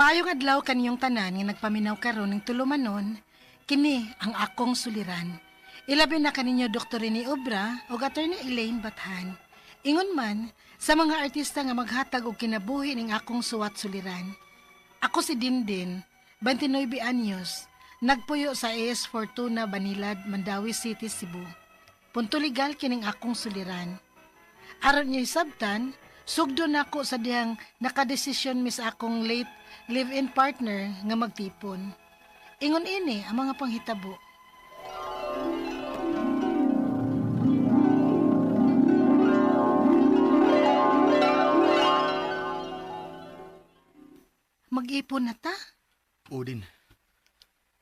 Maayong adlaw kaniyong tanan nga nagpaminaw karon ning tulumanon, kini ang akong suliran. Ilabi na kaninyo Dr. Rene Obra ug Attorney Elaine Bathan. Ingon man sa mga artista nga maghatag og kinabuhi ning akong suwat suliran. Ako si Dindin, 29 anyos, nagpuyo sa AS Fortuna, Banilad, Mandaue City, Cebu. Punto legal kining akong suliran. Aron niyo isabtan, sugdo nako sa dihang nakadesisyon mis akong late live-in partner nga magtipon. Ingon ini ang mga panghitabo. Mag-ipon na ta? Oo din.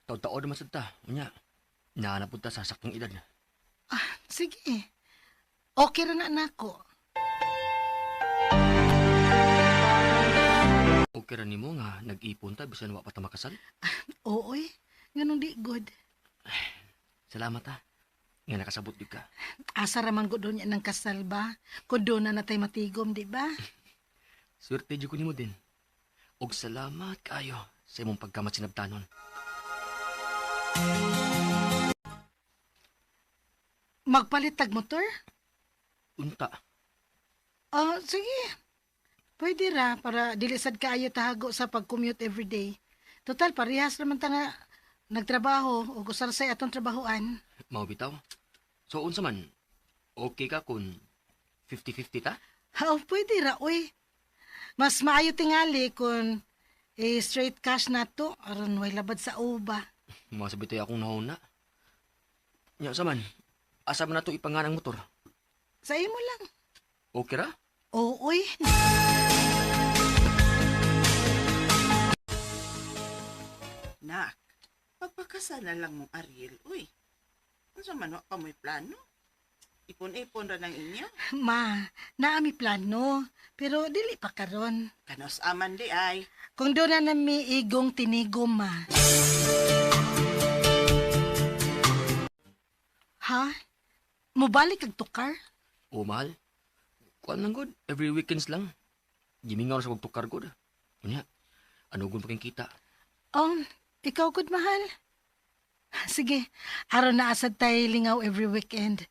Taon-taon naman sad ta. Unya, naanap ta sa saktong edad. Ah, sige. Okay ra na nako. Okay ra nimo nga nag-ipon ta bisan wa pa ta makasal? Ooy, nganong di good. Salamat ha. Nga nakasabot gyud ka. Asa ra man gud niya ng kasal ba? Kun doon na natay matigom, di ba? Swerte jud ko nimo din. Og salamat kaayo sa imong pagkamat sinabtanon. Magpalit tag motor? Unta. Ah, sige. Pwede ra para dili sad kaayo tahago sa pag-commute everyday. Total parehas naman ta nga nagtrabaho o usarsay atong trabahoan. Mao bitaw. So unsa man? Okay ka kun 50-50 ta? Ha, oh, pwede ra oy. Mas maayo tingali kung straight cash na to aron way labad sa uba. Mga sabi tayo akong nahuna. Nya sa man? Asa man nato ipangan ang motor? Sa imo lang. Okay ra? Oo, oy. Nak, pagpakasal na lang mong Ariel, uy. Unsa man wa pa mo'y plano? Ipon-ipon ra ng inyo. Ma, naami plano, pero dili pa karon. Kanos aman di ay. Kung doon na nami igong tinigom, ma. Ha? Mubalik kag tukar? O mahal. Kuan lang good. Every weekends lang. Gimingaw sa tukar good. Unya, ano gun pa kita? Oh, ikaw gud mahal. Sige, aron na asad tay lingaw every weekend.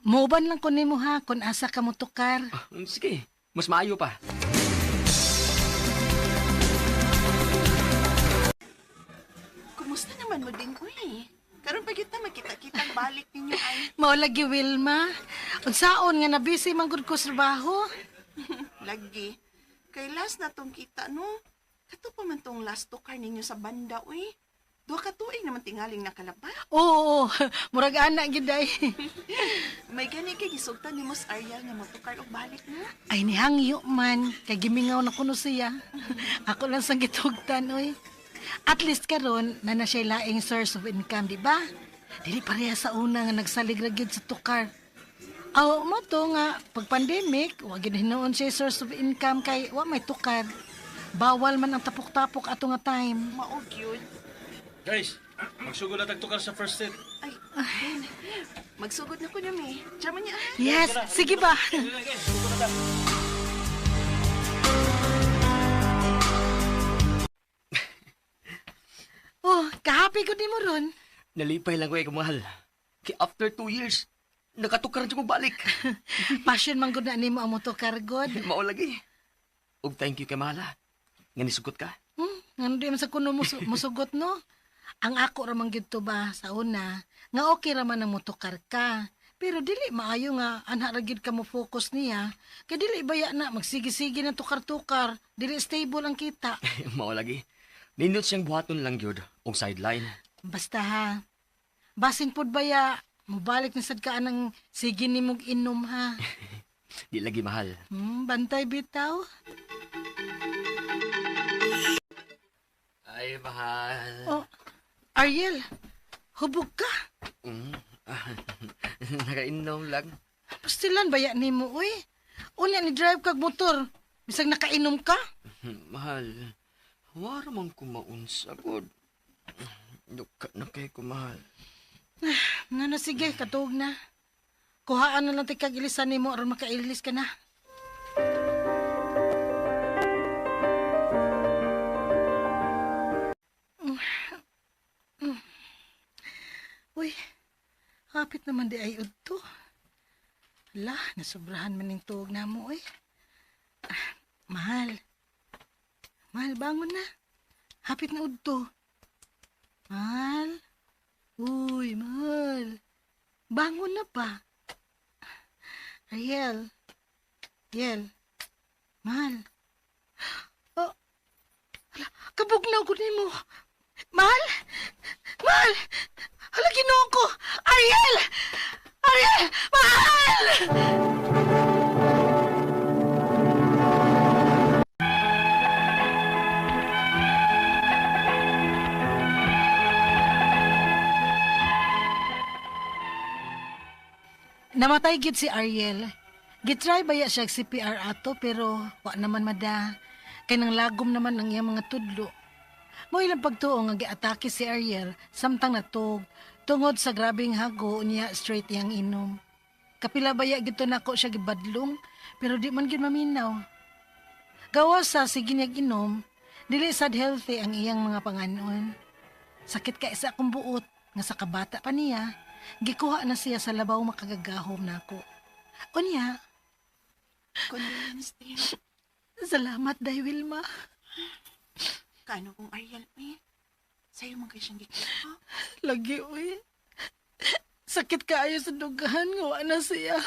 Muuban lang ko nimo ha kung asa ka mo tukar. Ah, sige, mas maayo pa. Kumusta naman mo din, uy? Karon pa kita magkita-kitang balik ninyo ay. Mao lagi Wilma. Unsaon nga na busy man gud ko sa trabaho. Lagi. Kay last na tong kita, no? Kato pa man tong last tukar ninyo sa banda, uy. Duha ka tuig naman tingaling nakalaban. Oo, murag ana gid ay. May gani kay gisugtan ni Mos Ariel nga motukar og balik no? Ay nihangyo man kay gimingaw na kuno siya. Ako lang sang gitugtan oy. At least karon na na siya laing source of income, di ba? Dili pareha sa una nga nagsalig ra gyud sa tukar. Aw mo to nga pag pandemic, wa gyud hinuon siya source of income kay wa may tukar. Bawal man ang tapok-tapok ato nga time. Mao gyud. Guys, magsugod na tagtukar sa first set. Ay, Ben, magsugod na ko niya, mi. Diyan man niya, ah. Yes, sige ba? Guys, sugod na ta. Oh, kahappy ko di mo ron. Nalipay lang ko eh, mahal. Kay after 2 years, nakatukar na ko balik. Passion man gud na nimo ang motorcar god. Mao lagi. Og thank you kay mahal ha. Nga nisugot ka. Ngano di man sa kuno musugot no? Ang ako ra man gyud to ba sa una, nga okay ra man ang motokar ka. Pero dili maayo nga anha ra gyud ka mo focus niya. Kay dili baya na magsige-sige ng tukar-tukar, dili stable ang kita. Mao lagi. Nindot siyang buhaton lang gyud og sideline. Basta ha. Basin pod baya mobalik na sad ka anang sige nimog inom ha. Di lagi mahal. Bantay bitaw. Ay, mahal. Oh, Ariel, hubog ka. Nakainom lang. Pastilan baya nimo uy. Unya ni drive kag motor. Bisag nakainom ka. Mahal, wara man kumaunsa god. Duka na kay ko, mahal. Nga na sige, katuog na. Kuhaan na lang ti kag ilisan nimo aron makailis ka na. Uy, hapit naman di ay udto. Ala, nasubrahan man ning tuog na mo, uy. Ah, mahal. Mahal, bangon na. Hapit na udto. Mahal. Uy, mahal. Bangon na pa. Ariel. Ariel. Mahal. Oh, ala, kabugnaw ko nimo. Mahal! Mahal! Hala, Ginoo ko! Ariel! Ariel! Mahal! Namatay gid si Ariel. Gitry baya siya og CPR ato pero wa naman mada. Kay nang lagom naman ang iyang mga tudlo. Mo ilang pagtuo nga giatake si Ariel samtang natug tungod sa grabeng hago niya straight iyang inom. Kapila baya gito nako siya gibadlong pero di man gid maminaw. Gawas sa sige niyag inom, dili sad healthy ang iyang mga panganon. Sakit ka isa akong buot nga sa kabata pa niya, gikuha na siya sa labaw makagagahom nako. Unya, Condolence din. salamat day Wilma. Kaano kung Ariel, eh? Sa'yo man kay siyang gikuha. Lagi uy. Sakit kaayo sa dugahan nga wa na siya.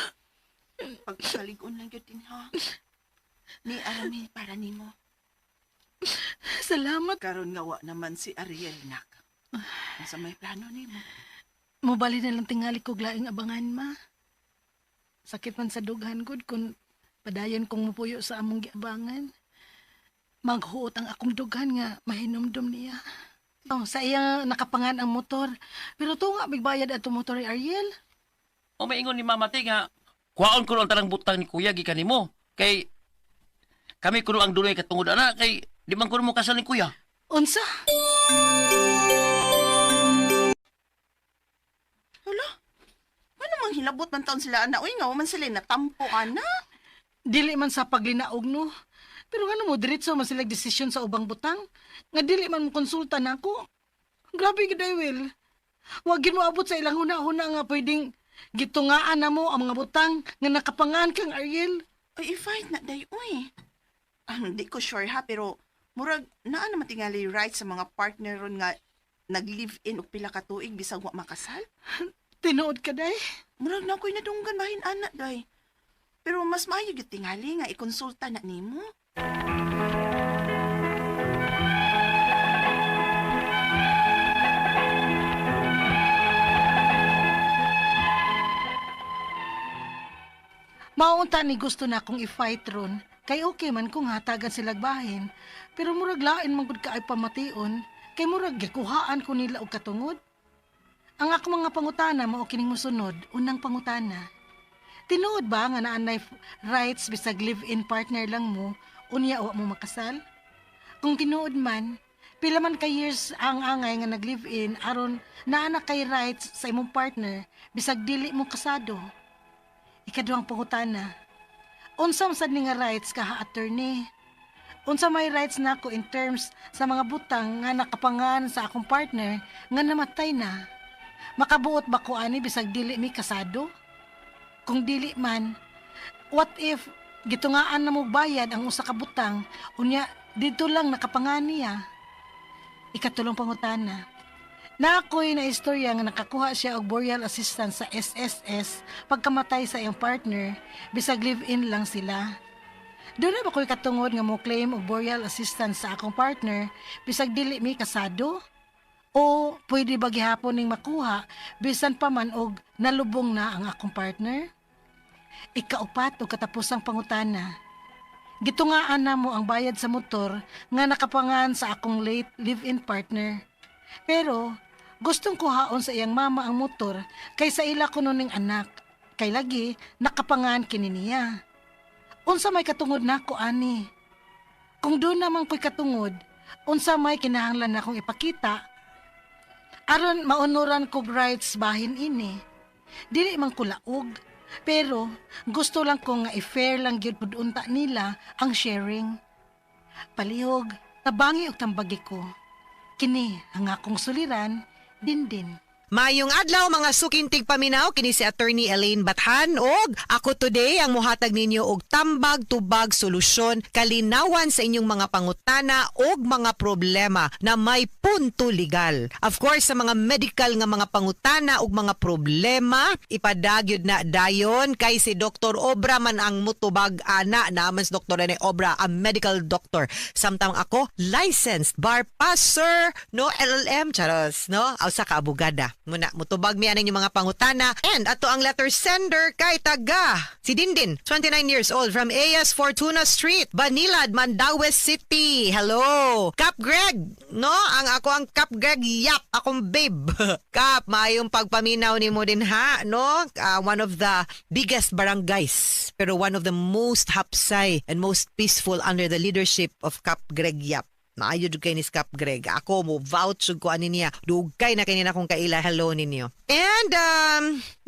Pagpakaligon lang yun din, ha? Ni arami para nimo. Salamat. Karon nga wa naman si Ariel, nak. Sa may plano nimo. Mubali na lang tingali ko laing abangan ma. Sakit man sa dughan gud kun padayon kong mupuyo sa among giabangan. Maghuot ang akong dughan nga mahinumdum niya. Oh, sa iya nakapangan ang motor. Pero tunga bigbayad ato motor ni Ariel. O maingon ni Mama Ting ha, kuhaon ko ang tanang butang ni Kuya gikan nimo. Kay kami kuno ang dunay katungod ana kay di man kuno mo kasal ni Kuya. Unsa? Hala? Ano mang hilabot man taon sila ana? Uy, nga wa man sila natampo ana. Dili man sa paglinaog no. Pero ngano mo diretso man sila desisyon sa ubang butang? Nga dili man mo konsulta nako. Grabe gid ay, Will. Wag gid mo abot sa ilang huna-huna nga pwedeng gitungaan na mo ang mga butang nga nakapangan kang Ariel. Uy, i-fight na day, uy. Ah, hindi ko sure ha, pero murag naa naman tingali right sa mga partner ron nga nag-live-in og pila ka tuig bisag wa makasal. Tinuod ka day. Murag na ako'y nadunggan bahin ana day. Pero mas maayo gyud tingali nga ikonsulta na nimo. Maunta ni gusto na akong i-fight ron. Kay okay man kung hatagan sila bahin. Pero murag lain man gud kaay pamation. Kay murag gikuhaan ko nila og katungod. Ang ako mga pangutana mao kining mosunod, unang pangutana. Tinuod ba nga naa nay rights bisag live-in partner lang mo, unya wa mo makasal? Kung tinuod man, pila man ka years ang angay nga nag-live-in aron naa na kay rights sa imong partner bisag dili mo kasado? Ikaduhang pangutana. Unsa man sad ni nga rights kaha attorney? Unsa may rights nako in terms sa mga butang nga nakapangan sa akong partner nga namatay na? Makabuot ba ko ani bisag dili mi kasado? Kung dili man, what if gitungaan na mo bayad ang usa ka butang unya dito lang nakapangan niya? Ikatulong pangutana. Na ako'y na istorya nga nakakuha siya og burial assistance sa SSS pagkamatay sa iyang partner, bisag live-in lang sila. Doon na ba ko'y katungod nga mo claim og burial assistance sa akong partner bisag dili mi kasado? O pwede ba gihapon ning makuha bisan pa man og nalubong na ang akong partner? Ikaupat og katapusang pangutana. Gitungaan na mo ang bayad sa motor nga nakapangan sa akong late live-in partner. Pero gustong kuhaon sa iyang mama ang motor kay sa ila kuno ning anak. Kay lagi nakapangan kini niya. Unsa may katungod nako ani? Kung doon naman ko'y katungod, unsa may kinahanglan nakong ipakita aron maonoran kog rights bahin ini. Dili man ko laog, pero gusto lang ko nga i-fair lang gyud pud unta nila ang sharing. Palihog, tabangi og tambagi ko. Kini ang akong suliran, dindin. Mayong adlaw, mga suking tigpaminaw, kini si Attorney Elaine Bathan og ako today ang muhatag ninyo og tambag, tubag, solusyon, kalinawan sa inyong mga pangutana og mga problema na may punto legal. Of course, sa mga medical nga mga pangutana og mga problema, ipadagyod na dayon kay si Dr. Obra man ang mutubag ana. Naman si Dr. Rene Obra, ang medical doctor. Samtang ako, licensed bar passer, no, LLM, charos, no, usa ka abogada. Muna, mutubag mi aning mga pangutana. And ato ang letter sender kay taga si Dindin, 29 years old, from AS Fortuna Street, Banilad, Mandaue City. Hello. Kap Greg, no? Ang ako ang Kap Greg Yap, akong babe. Kap, maayong pagpaminaw nimo din ha, no? One of the biggest barangays, pero one of the most hapsay and most peaceful under the leadership of Kap Greg Yap. Maayo jud kay ni Kap Greg. Ako mo vouch jud ko ani niya. Dugay na kay na akong kaila. Hello ninyo. And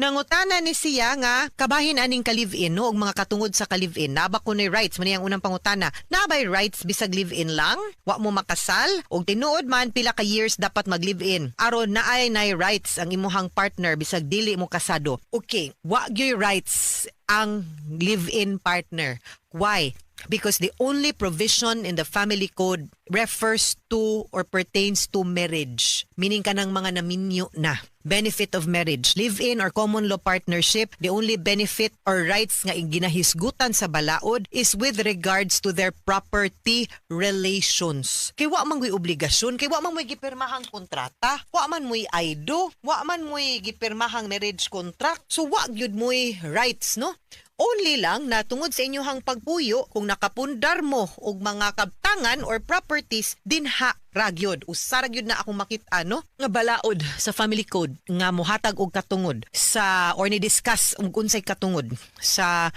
nangutana ni siya nga kabahin aning ka-live-in, no, og mga katungod sa ka-live-in. Naa ba ko ni rights man ang unang pangutana. Naa bay rights bisag live-in lang? Wa mo makasal? Og tinuod man, pila ka years dapat mag-live-in aron naay nay rights ang imuhang partner bisag dili mo kasado? Okay, wa gyoy rights ang live-in partner. Why? Because the only provision in the family code refers to or pertains to marriage. Meaning kanang mga naminyo na. Benefit of marriage. Live-in or common law partnership, the only benefit or rights nga ginahisgutan sa balaod is with regards to their property relations. Kay wa man mo'y obligasyon, kay wa man mo'y gipirmahang kontrata, wa man mo'y I do, wa man mo'y gipirmahang marriage contract. So wa gyud mo'y rights, no? Only lang na tungod sa inyong pagpuyo, kung nakapundar mo og mga kabtangan or properties, dinha ragyod. Usa ra gyud na akong makita, no, nga balaod sa family code nga mohatag og katungod sa or ni discuss og unsay katungod sa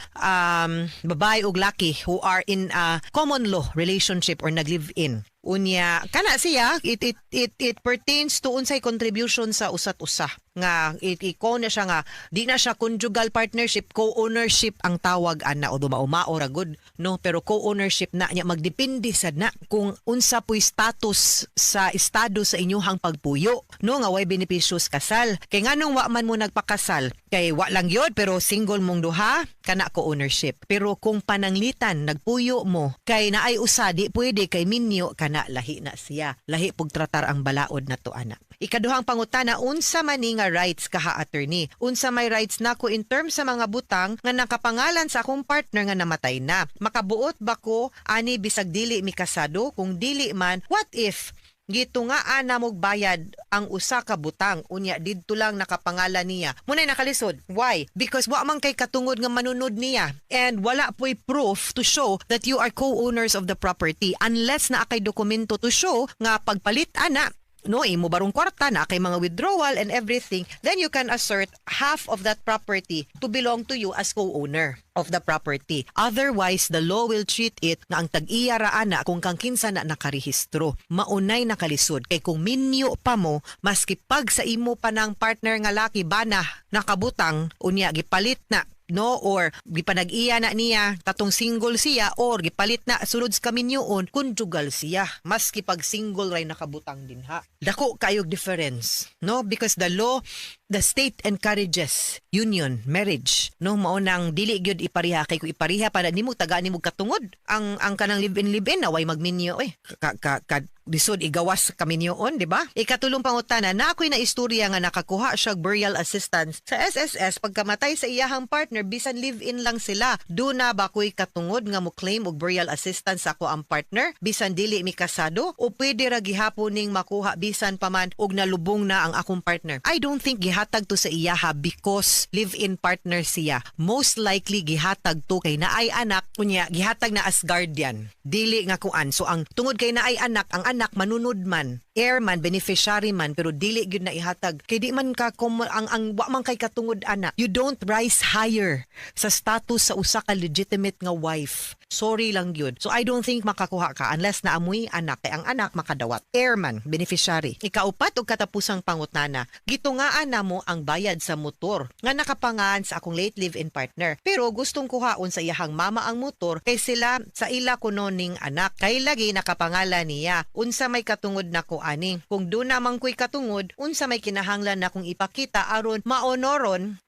babae og laki who are in a common law relationship or nag-live-in. Unya kana siya, it pertains to unsay contribution sa usat usa nga it iko na siya nga di na siya conjugal partnership, co-ownership ang tawag ana o mao ra gud, no, pero co-ownership na niya magdepende sad na kung unsa po'y status sa estado sa inyuhang pagpuyo, no, nga way benepisyo sa kasal. Kay nganong wa man mo nagpakasal, kay wa lang yod pero single mong duha, kana co-ownership. Pero kung pananglitan nagpuyo mo kay naay usa di pwede kay minyo, kana lahi na siya, lahi pug tratar ang balaod na to ana. Ikaduhang pangutana, unsa man ni nga rights kaha, attorney? Unsa may rights nako in terms sa mga butang nga nakapangalan sa akong partner nga namatay na? Makabuot ba ko ani bisag dili mi kasado? Kung dili man, what if gitungaan na mog bayad ang usa ka butang, unya didto lang nakapangalan niya? Munay nakalisod. Why? Because wa man kay katungod nga manunod niya and wala po'y proof to show that you are co-owners of the property unless naa kay dokumento to show nga pagpalit ana, no, imo barong kwarta na kay mga withdrawal and everything, then you can assert half of that property to belong to you as co-owner of the property. Otherwise, the law will treat it nga ang tag-iya ra ana kung kang kinsa na nakarehistro. Maunay nakalisod kay kung minyo pa mo, maski pag sa imo pa ng partner nga laki bana nakabutang, unya gipalit na, no, or gipanag-iya na niya katong single siya or gipalit na sulod sa kaminyoon, conjugal siya maski pag single ray nakabutang dinha. Dako kayog difference, no, because the law, the state encourages union marriage, no. Mao nang dili gyud ipariha kay kung ipariha para nimo, tagaan nimo katungod ang kanang live-in live-in na way magminyo eh ka, ka, ka lisod igawas kaminyoon, di ba? Ikatulong pangutana, na ako'y na istorya nga nakakuha siya burial assistance sa SSS pagkamatay sa iyahang partner bisan live-in lang sila. Duna ba ko'y katungod nga mo claim og burial assistance ako ang partner bisan dili mi kasado, o pwede ra gihapon ning makuha bisan pa man og nalubong na ang akong partner? I don't think gihatag to sa iyaha because live-in partner siya. Most likely gihatag to kay naay anak, unya gihatag na as guardian. Dili nga kuan. So ang tungod kay naay anak, ang anak manunod man, heir man, beneficiary man, pero dili gyud na ihatag kay di man ka ang wa man kay katungod ana. You don't rise higher sa status sa usa ka legitimate nga wife. Sorry lang gyud. So I don't think makakuha ka unless naa moy anak kay ang anak makadawat. Heir man, beneficiary. Ikaupat ug katapusang pangutana. Gitungaan namo namo ang bayad sa motor nga nakapangan sa akong late live-in partner. Pero gustong kuhaon sa iyahang mama ang motor kay sila sa ila kuno ning anak. Kay lagi nakapangalan niya. Unsa may katungod nako ani? Kung duna man ko'y katungod, unsa may kinahanglan nakong ipakita aron maonoron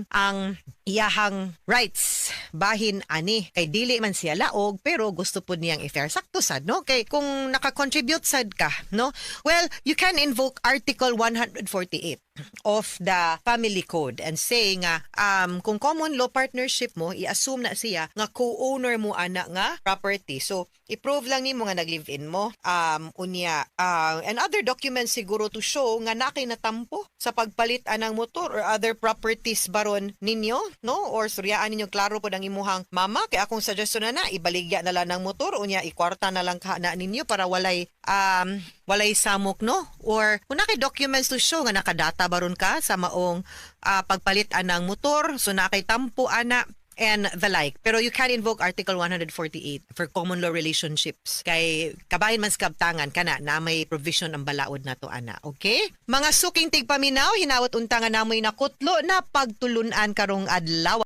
ang iyahang rights bahin ani? Kay dili man siya laog, pero gusto pud niyang i-fair. Sakto sad, no? Kay kung naka-contribute sad ka, no, well, you can invoke Article 148 of the Family Code and say nga kung common law partnership mo, i-assume na siya nga co-owner mo ana nga property. So i-prove lang nimo nga nag-live-in mo, unya and other documents siguro to show nga naa kay natampo sa pagpalit anang motor or other properties baron ninyo, no? Or suryaan ninyo klaro pod ang imuhang mama. Kay akong suggestion na na ibaligya na lang ng motor, unya ikwarta na lang ka na ninyo para walay samok, no? Or kung naa kay documents to show nga nakadata baron ka sa maong pagpalit anang motor, so naa kay tampo ana and the like. Pero you can invoke Article 148 for common law relationships. Kay kabahin man sa kabtangan kana na may provision ang balaod na to ana. Okay? Mga suking tigpaminaw, hinawat unta nga namoy nakutlo na pagtulunan karong adlaw.